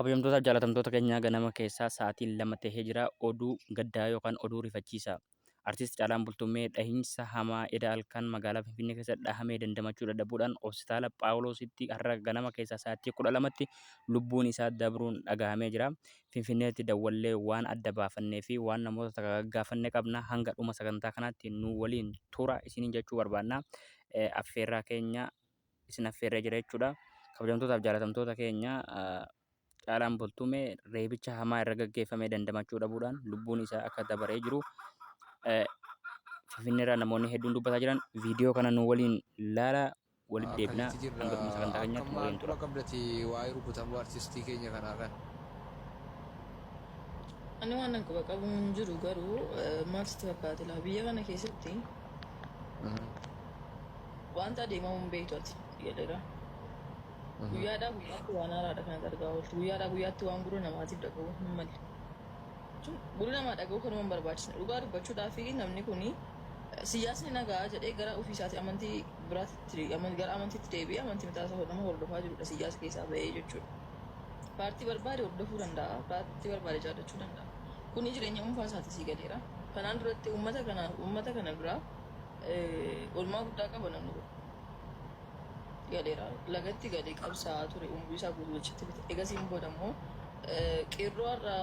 Kabajamtootaaf jaalatamtoota keenyaa, ganama keessaa sa'aatiin 2 tahee jira. Oduu gaddaa yookaan oduu rifachiisaa. Artiist Caalaan Bultumee dhahiinsa hamaa eda halkan magaalaa Finfinnee keessatti dhahamee dandamachuu dadhabuudhaan Hospitaala Phaawuloositti har'a ganama keessaa sa'aatii 12tti lubbuun isaa dabruun dhagahamee jira. Finfinneetti dawwallee waan adda baafannee fi waan namoota takka gaggaafanne qabna. Hanga dhuma sagantaa kanaatti nu waliin tura isiniin jechuu barbaanna. Affeerraa keenya isin affeerree jira jechuudha. Kabajamtootaaf jaalatamtoota keenya, Caalaan Bultumee reebicha hamaa irra gaggeeffame dandamachuu dhabuudhaan lubbuun isaa akka dabaree jiru Finfinneerraa namoonni hedduun dubbataa jiran. Viidiyoo kana nu waliin laala, walitti deebina. Akkamitti jirra? Hanga dhuma sagantaa Akkam keenyaatti nu maal waliin quba tura. qabdati waa'ee rukutamuu artistii keenya kanaa kan? Ani waan nan quba qabu hin jiru, garuu maal sitti fakkaate laa, biyya kana keessatti wanta adeemamu hin beektu ati jedheera. Guyyaadhaa guyyaatti waan haaraadha kan ati argaa ooltu. Guyyaadhaa guyyaatti waan gurra namaatiif dhaga'uu hin malle. Jechuun gurri namaa dhaga'uu kanuma hin barbaachisne. Dhugaa dubbachuudhaaf namni kuni siyaasni nagaa jedhee gara ofii isaatii amantii biraatti gara amantiitti deebi'ee amantii mataa isaa nama hordofaa jirudha, siyaasa keessaa ba'ee jechuudha. Paartii barbaade hordofuu danda'a. Paartii barbaade jaallachuu danda'a. Kuni jireenya dhuunfaa isaati, sii galeera. Kanaan duratti uummata kana biraa oolmaa guddaa qaba namni kun. Galeera. Lagatti galee qabsaa'aa ture, umurii isaa guutuu achitti fite. Egasiin booda immoo qeerroo har'a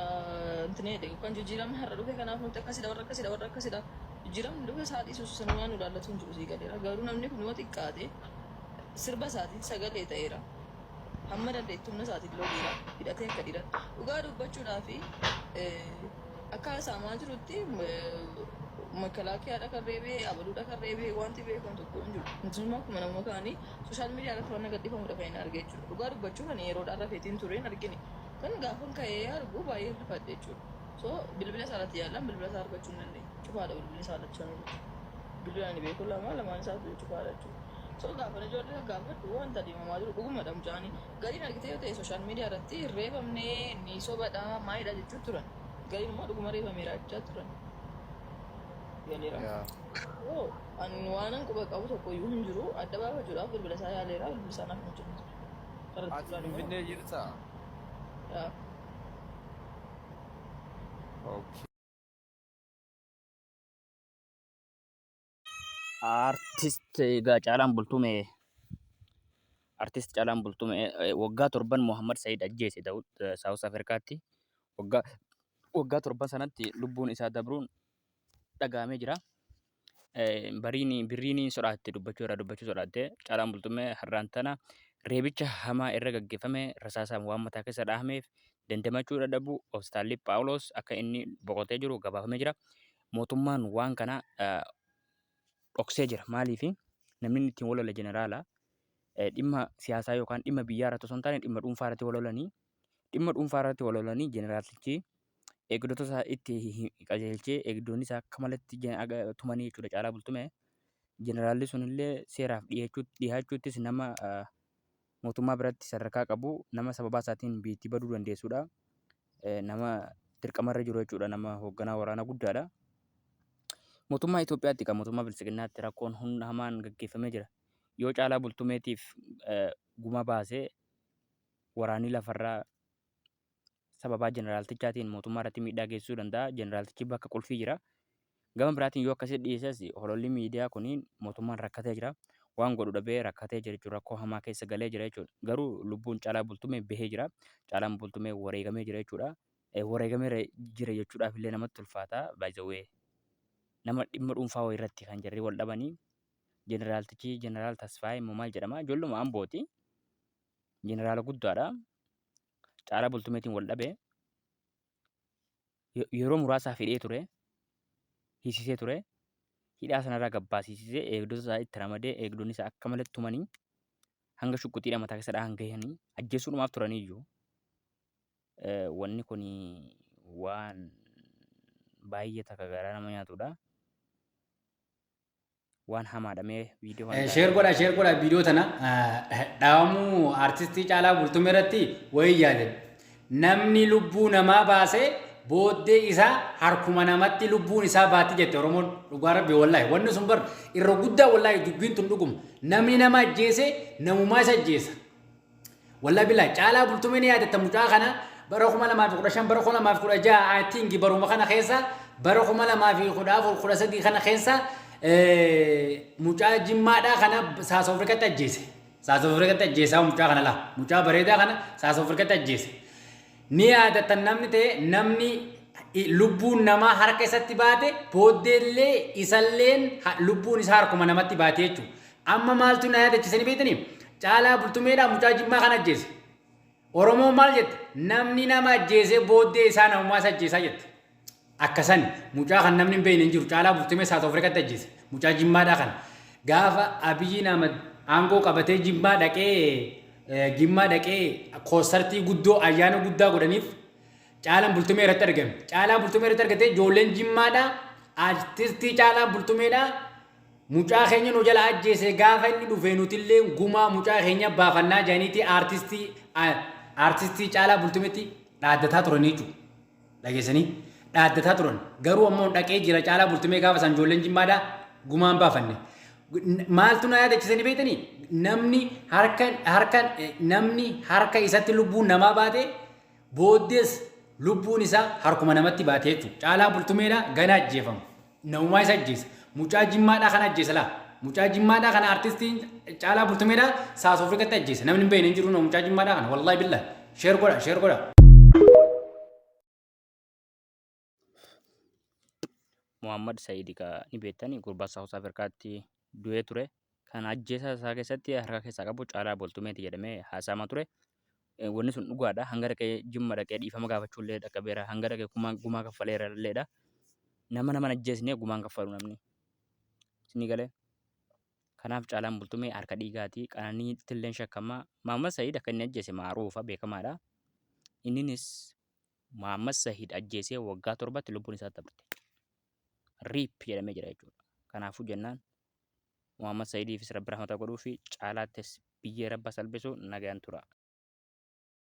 intini jedhe yookaan jijjiiramni har'a dhufe kanaaf nuti akkasidha, warra akkasidha, warra akkasidha. Jijjiiramni dhufe isaa dhiisus sana waan nu ilaallatu hin jiru, sii galeera. Garuu namni kun yoo xiqqaate sirba isaatiin sagalee ta'eera. Hamma dandeetti humna isaatiin loleera. Hidhatee akka dhiira. Dhugaa dubbachuudhaa fi akka haasa'amaa jirutti makalaakiyaadha kan reebee, abaluudha kan reebee, wanti beekamu tokko hin jiru. Nuti immoo akkuma nama kaanii social media irratti waan gadhiifamudha kan inni arge jechuudha. Dhugaa dubbachuu kan yeroodhaan rafeetiin ture hin argine. Kan gaafan ka'ee argu baay'ee rifadhe jechuudha. So bilbila isaa irratti yaallaan bilbila isaa argachuu hin dandeenye. Cufaadha bilbilli isaa lachanuu jechuudha. Bilbila ani beeku lama lamaan isaa cufaadha jechuudha. So gaafa ijoollee gaafadhu wanta adeemamaa jiru dhugumadha mucaanii. Gariin argitee yoo ta'e social media irratti reebamnee ni sobadha maalidha jechuu turan. Gariin immoo dhuguma reebameera jechaa turan. Galeera. Oo, ani waanan quba qabu tokko iyyuu hin jiru. Adda baafachuudhaaf bilbila isaa yaaleera. Bilbilli isaa naaf hin hojjetu. Irratti Ati ilaalu garuu. Finfinnee jirtaa? Yaa. Okay. Artist egaa Caalaan Bultumee, Artist Caalaan Bultumee waggaa torban Mohammad Said ajjeese Daawud Saawus Afrikaatti waggaa torban sanatti lubbuun isaa dabruun dhaga'amee jira. Bariin birriin sodaatte dubbachuu irraa dubbachuu sodaatte. Caalaan Bultumee har'aan tana reebicha hamaa irra gaggeeffame rasaasaan waan mataa keessa dhahameef dandamachuu dadhabuu hospitaalli Phaawulos akka inni boqotee jiru gabaafamee jira. Mootummaan waan kana dhoksee jira. Maaliif namni inni ittiin wal lole jeneraala, dhimma siyaasaa yookaan dhimma biyyaa irratti osoo hin taane dhimma dhuunfaa irratti wal lolanii, dhimma dhuunfaa irratti wal lolanii jeneraaltichi eegdota isaa itti qajeelchee eegdonni isaa akka malatti tumanii jechuudha Caalaa Bultumee. Jeneraalli sunillee seeraaf dhiyaachuuttis nama mootummaa biratti sadarkaa qabu, nama sababaa isaatiin biyyattii baduu dandeessudha. Nama dirqamarra jiru jechuudha, nama hoogganaa waraanaa guddaadha. Mootummaa Itoophiyaatti kan mootummaa biltsiginnaatti rakkoon humna hamaan gaggeeffamee jira. Yoo Caalaa Bultumeetiif guma baasee waraanni lafarraa sababaa jeneraaltichaatiin mootummaa irratti miidhaa geessisuu danda'a. Jeneraaltichi bakka qulfii jira. Gama biraatiin yoo akkasitti dhiyeesses hololli miidiyaa kun mootummaan rakkatee jira. Waan godhu dhabee rakkatee jira jechuudha. Rakkoo hamaa keessa galee jira jechuudha. Garuu lubbuun Caalaa Bultumee bahee jira. Caalaan Bultumee wareegamee jira jechuudha. Wareegamee jira jechuudhaaf illee namatti ulfaata. By the way. Nama dhimma dhuunfaa wayii irratti kan jarri wal dhabanii. Jeneraaltichi Jeneraal Tasfaayee immoo maal jedhama? Ijoolluma Ambooti. Jeneraala guddaadha. Caalaa Bultumeetiin wal dhabe. Yeroo muraasaaf hidhee ture. Hiisisee ture. Hidhaa sanarraa gabbaasiisisee eegdota isaa itti ramadee eegdonni isaa akka malee tumanii hanga shuqquxiidha mataa keessa dhahan gahanii ajjeesuudhumaaf turaniyyuu. Wanni kun waan baay'ee takka garaa nama nyaatudha. Waan hamaadha, mee viidiyoo kana Share godha, share godha viidiyoo tana. Dhaabamuu artistii Caalaa Bultumee irratti wayii yaadan. Namni lubbuu namaa baasee booddee isaa harkuma namatti lubbuun isaa baatti jette Oromoon. Dhugaa rabbi, wallaahi wanni sun bar irra guddaa, wallaahi dubbiin tun dhuguma. Namni nama ajjeese namumaa isa ajjeesa. Wallaahi billaahi Caalaa Bultumee ni yaadatta mucaa kana bara 2015 bara 2016 I think baruma kana keessa bara 2014 13 kana keessa mucaa Jimmaadhaa kana Saas Afrikaatti ajjeese. Saas Afrikaatti ajjeesaa mucaa kana laa. Mucaa bareedaa kana Saas Afrikaatti ajjeese. Ni yaadattan namni ta'e namni lubbuun namaa harka isatti baate booddeellee isalleen lubbuun isaa harkuma namatti baate jechuudha. Amma maaltu na yaadachisanii beektanii? Caalaa Bultumeedhaa mucaa Jimmaa kana ajjeese. Oromoon maal jette? Namni nama ajjeesee booddee isaa namumaa isa ajjeesaa jette. Akkasan mucaa kan namni hin beekne hin jiru. Caalaa Bultumee Saawut Afrikaatti ajjeese. Mucaa Jimmaadhaa kana. Gaafa Abiyyiin Ahmad aangoo qabatee Jimmaa dhaqee Jimmaa dhaqee koonsartii guddoo ayyaana guddaa godhaniif Caalaan Bultumee irratti argame. Caalaa Bultumee irratti argatee ijoolleen Jimmaadhaa artistii Caalaa Bultumeedhaa Mucaa keenya nu jala ajjeese gaafa inni dhufe nutillee gumaa mucaa keenya baafannaa jedhaniiti aartistii aartistii Caalaa Bultumetti dhaaddataa turanii jechuudha. Dhageessanii dhaaddataa turan. Garuu ammoo dhaqee jira Caalaa Bultumee gaafa san ijoolleen Jimmaadhaa gumaan baafanne. Maaltu na yaadachisanii beektanii? Namni harka harka namni harka isatti lubbuun namaa baate Booddees lubbuun isaa harkuma namatti baate jechuudha. Caalaa Bultumeedha gana ajjeefama. Namumaa isa ajjeesa. Mucaa Jimmaadhaa kana ajjeesa laa. Mucaa Jimmaadhaa kana artistiin Caalaa Bultumeedha Saas Afrikatti ajjeesa. Namni hin beekne hin jiru mucaa Jimmaadhaa kana. Wallaahi billahi. Sheer godha sheer godha. Muhammad Sa'iid ka ni beektani gurbaa Saawus Afrikaatti du'ee ture. Kan ajjeesaa isaa keessatti harka keessaa qabu Caalaa Bultumeeti jedhamee haasa'amaa ture. Wanni sun dhugaadha. Hanga dhaqee Jimma dhaqee dhiifama gaafachuu illee dhaqqabeera. Hanga dhaqee gumaa gumaa kaffaleera illeedha. Nama nama hin ajjeesne gumaan kaffalu namni. Isinii galee? Kanaaf Caalaan Bultumee harka dhiigaati. Qananiitti illee shakkama. Muhammad Sa'iid akka inni ajjeese maaruufa beekamaadha. Inninis Muhammad Sa'iid ajjeesee waggaa torbatti lubbuun isaa dabarte. Riip jedhamee jira jechuudha. Kanaafuu jennaan Muhammad Sa'iidiifis Rabbi rahmata godhuu fi Caalaattis biyyee Rabba salphisu nagayaan tura.